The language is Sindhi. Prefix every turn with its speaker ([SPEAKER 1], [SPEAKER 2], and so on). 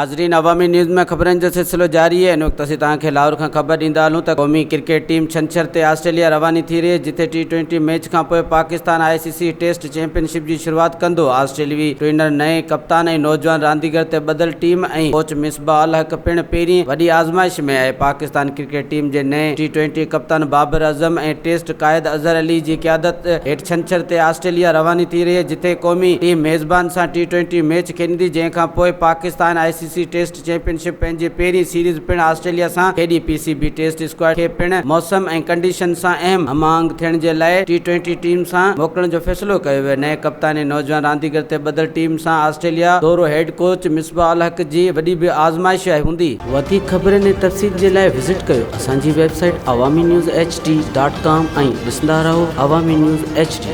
[SPEAKER 1] ناظرين عوامي نيوز ۾ خبرن جو سلسلو جاري آهي. هن وقت اسين توهان کي لاهور کان خبر ڏيندا هلون ته قومي ڪرڪيٽ ٽيم ڇنڇر تي آسٽريليا رواني ٿي رهي جتي ٽي ٽوئنٽي ميچ کانپوء Pakistan I C C test championship جي شروعات ڪندو. آسٽريلوي ٽرينر نئين ڪپتان ۽ نوجوان رانديگر تي ٻڌل ٽيم ۽ ڪوچ مصباح الحق پڻ پهرين وڏي آزمائش ۾ آهي. پاڪستان ڪرڪيٽ ٽيم جي نئين ٽي ٽوئنٽي ڪپتان بابر اعظم ۽ ٽيسٽ قائد اظهر علي جي قيادت هيٺ ڇنڇر تي آسٽريليا رواني ٿي رهي جتي قومي ٽيم ميزبان سان ٽي ٽوئنٽي ميچ کيڏندي جنهن کان پوء Pakistan I C C test championship پنهنجي پهرين سيريز پڻ آسٽريليا سان کيڏي. P C B test squad کي پڻ موسم ۽ ڪنڊيشن سان اهم هم آهنگ ٿيڻ جي لاء ٽي ٽوئنٽي ٽيم سان موڪلڻ جو فيصلو ڪيو ويو. نئين ڪپتان ۽ نوجوان رانديگر تي ٻڌل ٽيم سان آسٽريليا دورو هيڊ ڪوچ مصباح الحق جي وڏي به آزمائش هوندي. وڌيڪ خبرن ۽ تفصيل جي لاء وزٽ ڪيو اسان جي website Awami news H D dot com ۽ ڏسندا رهو عوامي نيوز ايڇ ڊي.